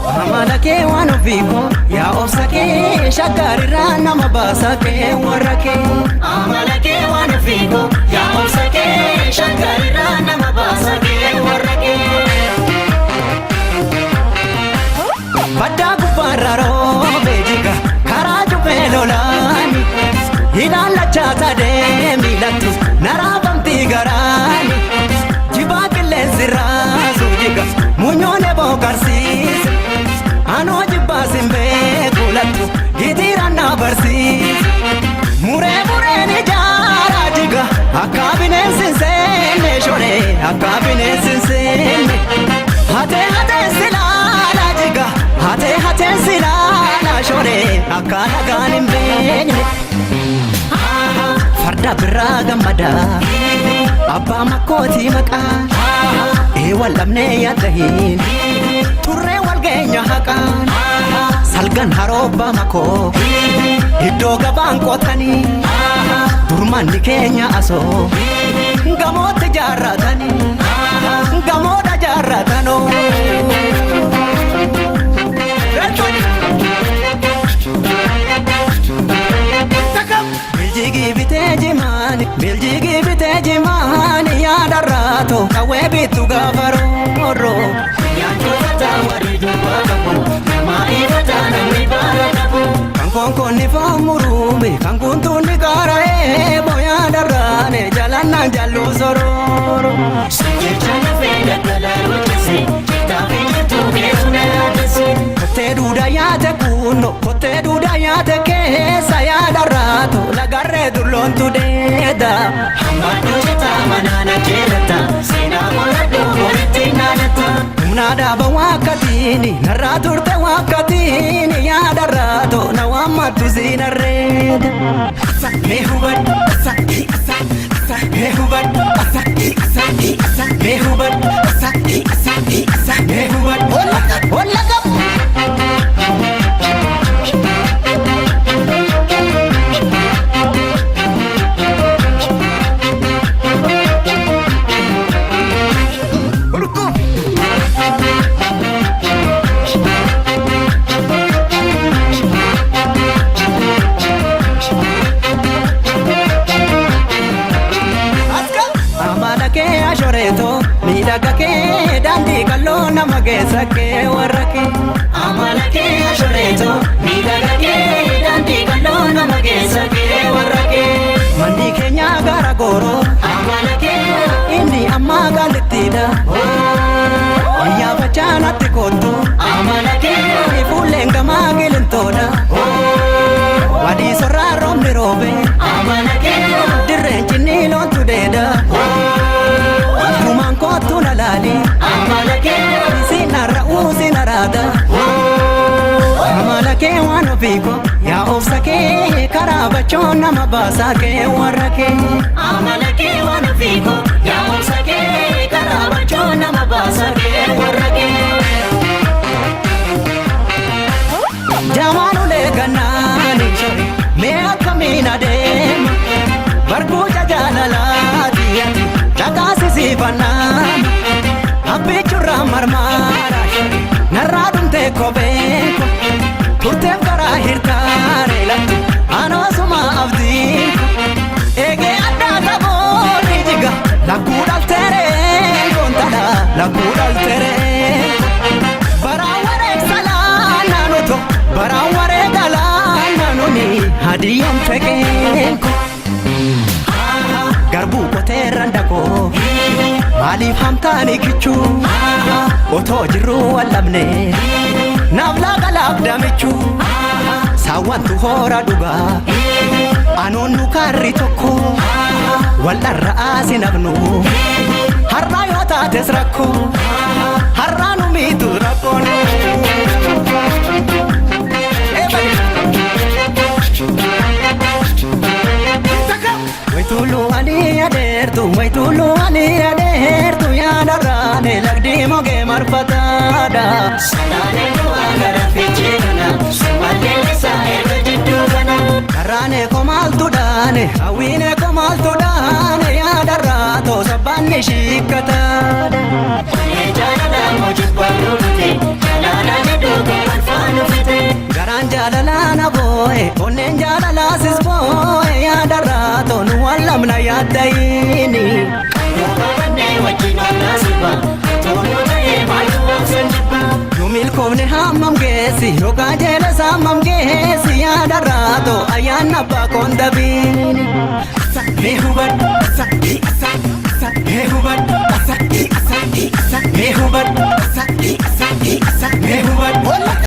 Amala kee waan ofii koo yaa obsa kee shaggarirraa nama baasa kee warra kee. Amala kee waan ofii koo yaa obsa kee shaggarirraa nama baasa kee warra kee. Baddaa gubbaarra roobee jiga karaa jubbee lolaani ilaallachaa sadee miilattu naraafamtii garaani jibaa qilleensi raasuu jiga munyoon eboo karsiise anoo jibbaa simbee kuulattu gitiiraan na barsiise muree mureen ijaaraa jiga akka bineensi hin seenne shoree akka bineensi hin seenne hatee hatee silaala jiga hatee hatee silaala shoree akka nagaan hin beekne. Farda biraa gammada abbaa makkootii maqaa ee wal dhabnee yaaddahiin turree wal geenya haqaan salgan haroobbaa makoo iddoo gabaan qotanii durmanni keenya asoo gamootti jaarratanii gamoodha jaarratanoo. Biljigii bitee jimaani, biljigii bitee jimaani yaadarraato qawwee bittu gaafa rooroo. Nyaachota warri dubbaa qabu nama ifata namni baala qabu. Kan konkoonni foon murume, kan kuntuunni qaara'ee boyaa darraane jalannaan jalluu sorooro. Jecha lafee daldalaa hojjese jecha fi jirtu keetu na yaadesse. Kottee duudaa nyaate kunno, kottee duudaa nyaate keessa yaadarraato lagarree dulloontu deeda. Hammadduu citaa manaana jeelata seenaa qoradhuu walitti naanata. Humna dhaaba waakkatiini, narraa turte waakkatiini yaadarraato na waammattu siinarreeda. Mee hubadhu, mee hubadhu, mee hubadhu, mee hubadhu, olla qabu. Amala kee ashoreeto miidhaga kee daandii qalloo nama geessa kee warra kee. Amala kee ashoreeto miidhaga kee daandii qalloo nama geessa kee warra kee. Manni keenya gara gooroo Amala kee inni ammaa gaalittiidha. Wayyaa facaanatti kottu amala kee fuulleen gamaa qilintoodha. Wadii sorraa roobni roobe amala kee dirreen cinnii loontu deeda. Gumaan kottu na laali amala kee si narra'uu si naraada. Amala kee waan ofii koo yaa obsa kee karaa bachoon nama baasaa kee warra kee. Amala kee waan ofii koo yaa obsa kee karaa bachoo nama baasa kee warra kee. Jamaanulee gannaani mee akkamiin adeema barbuuca jaalalaati ati dhagaasisiifannaan abbichurraa marmaara narraa dhumtee kopheen ko turteef karaa hirtaare lattu anoosuma abdiin ko eegee addaa saboonni jiga lakkuu dhalteeree goontala lakkuu dhalteeree baraan wareegsalaa naannoto baraan wareegalaa naannoni hadiyyaan fekeen ko garbuu qoteerran dakoo maaliif hamtaani kichuu otoo jirruu wallabne naaf laaqa laaf damichuu saawwantu hoora dhugaa anoon nu kaarri tokko wal dharra'aa sinafnu har'aa yoo taates rakkoo har'aa nu miitu rakkoon. Waitulu ani adeertu waitulu ani adeertu yaadarraane lagdi mogee marfataadha. Salaalee du'aa gara fiichee kana sumallee isaa erga jidduu kana. Karraane komaaltu dhaane hawwiine komaaltu dhaane yaadarraa toosa banni shiikkataadha. Onnee jaalala moojibba dhuunfate jaalala jedhu boo'e onneen jaalalaasis boo'e yaadarraa toonu waan lamna yaaddayiini. Yoo wajjin ollaa sirba toonuu ta'ee maaltu obsan jibba. Yoo milkoofne hammam geessi yookaan jeelas hammam geessi yaadarraa too ayyaanna abbaa koondabiini. Mee hubadhu mee hubadhu mee hubadhu mee hubadhu.